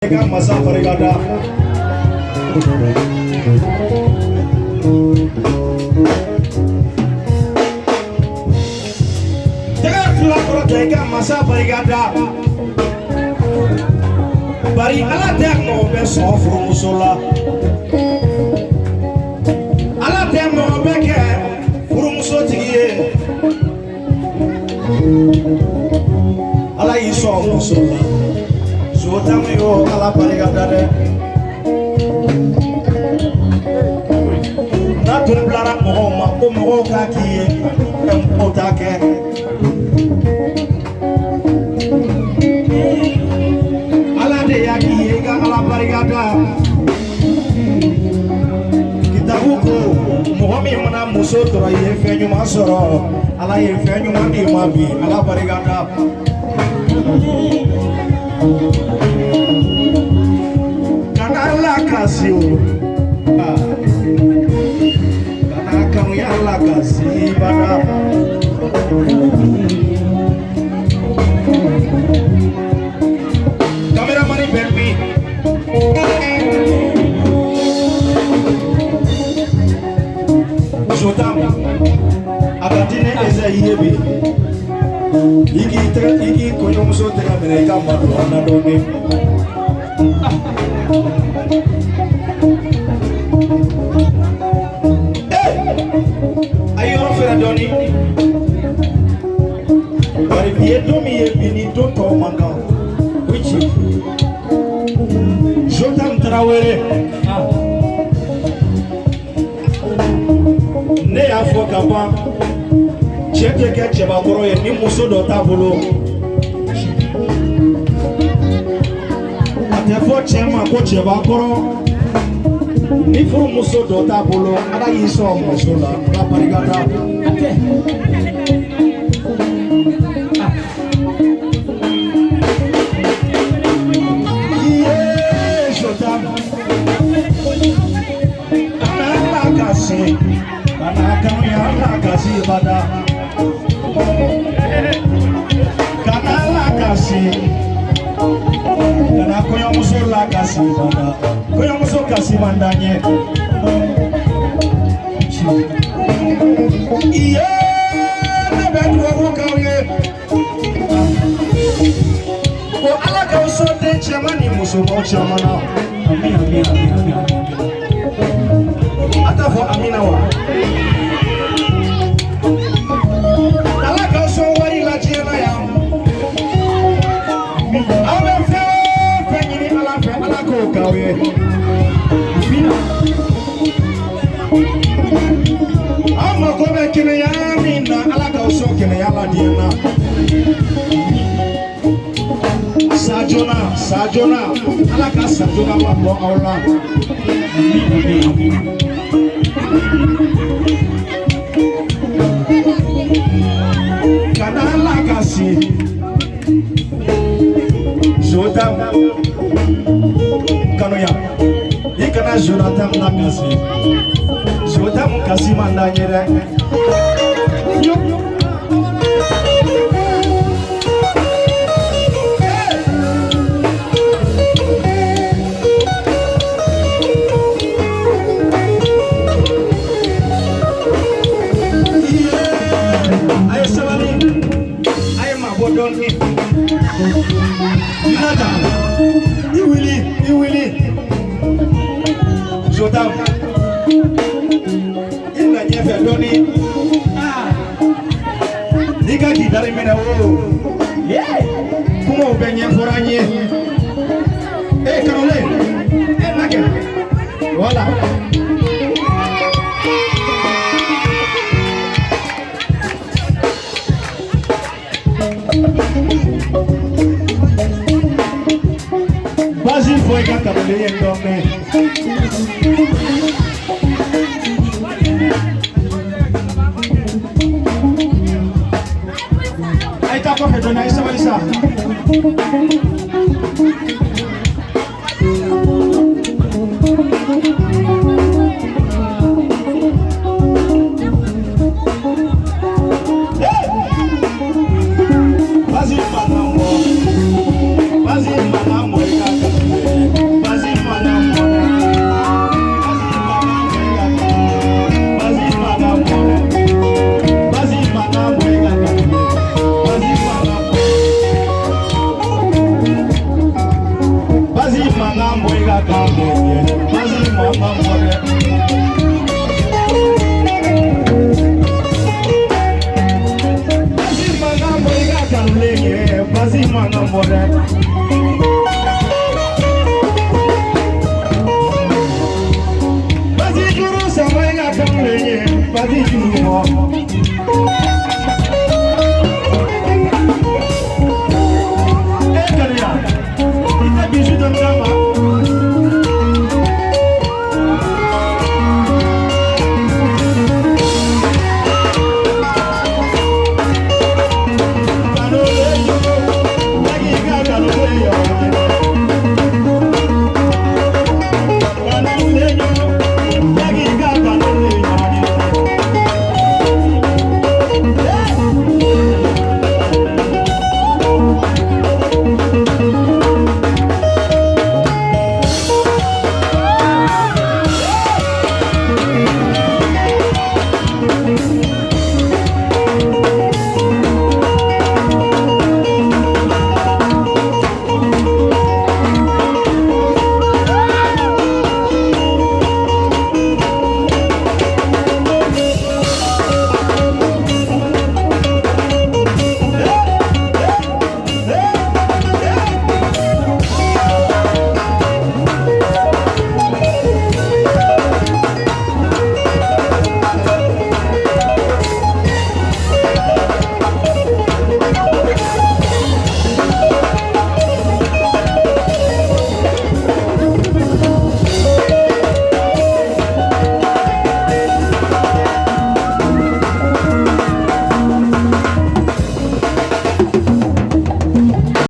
I ka masa barika da. Tɛgɛ fila kɔrɔta i ka masa barika da. Bari Ala tɛ mɔgɔ bɛɛ sɔn furumuso la. Ala tɛ mɔgɔ bɛɛ kɛ furumuso tigi ye. Ala y'i sɔn muso la. Zotamu y'o Ala barika da dɛ. N'a tun bilara mɔgɔw ma ko mɔgɔw k'a k'i ye, mɔgɔw t'a kɛ. Ala de y'a k'i ye i ka Ala barika da. Kitabu ko mɔgɔ min mana muso tɔrɔ i ye fɛn ɲuman sɔrɔ. Ala ye fɛn ɲuman d'i ma bi, Ala barika da. Kana lakasi o. Kana kanuya lakasi bada. Kameramani bɛ min? Zotam, a ka di ne Ezayi ye bi. I k'i tɛgɛ, i k'i kɔɲɔmuso tɛgɛ minɛ i ka madon an na dɔɔni. A ye yɔrɔ fɛrɛ dɔɔni. Bari bi ye don min ye bi ni don tɔw man kan. O ye tiɲɛ. Zotam Tarawele. Ne y'a fɔ ka ban, cɛ tɛ kɛ cɛbakɔrɔ ye ni muso dɔ t'a bolo. A tɛ fɔ cɛ ma ko cɛbakɔrɔ ni furumuso dɔ t'a bolo. Ala y'i sɔn muso la, Ala barika da. Iye Zotam, kana lakasi, kana kanuya lakasi bada. Kana lakasi, kana kɔɲɔmuso lakasi bada. Kɔɲɔmuso kasi man d'an ye. Iye, ne bɛ dugawu k'aw ye. Ko Ala k'aw sɔn den cɛman ni musoman caman na. Ami, ami, ami, ami, ami. A t'a fɔ amina wa? Ala k'aw sɔn wari la diɲɛ na yan. Aw bɛ fɛn o fɛn ɲini Ala fɛ, Ala k'o k'aw ye. Amina. Aw mako bɛ kɛnɛya min na, Ala k'aw sɔn kɛnɛya la diɲɛ na. Sa joona, sa joona, Ala ka sa joona ma bɔ aw la. Ami, ami, ami. Kana lakasi. Zotam kanuya, i kana Jonathan lakasi. Zotam kasi man d'an ye dɛ. A ye sabali, a ye mabɔ dɔɔni. Nata, i wuli, i wuli. Zotam, i na ɲɛfɛ dɔɔni. N'i ka gitari minɛ o, kumaw bɛɛ ɲɛfɔra an ye. E Karolen, e na kɛ. Voilà. Basi fɔ i ka karolen ye dɔɔni. A ye taa kɔfɛ dɔɔni, a ye sabali sa. Basi mangan bɔ, basi mangan bɔ i ka karolen. mankan bɔ i ka kan bɛɛ ɲɛ, basi mankan bɔ dɛ. Basi mankan bɔ i ka kanulen ɲɛ, basi mankan bɔ dɛ.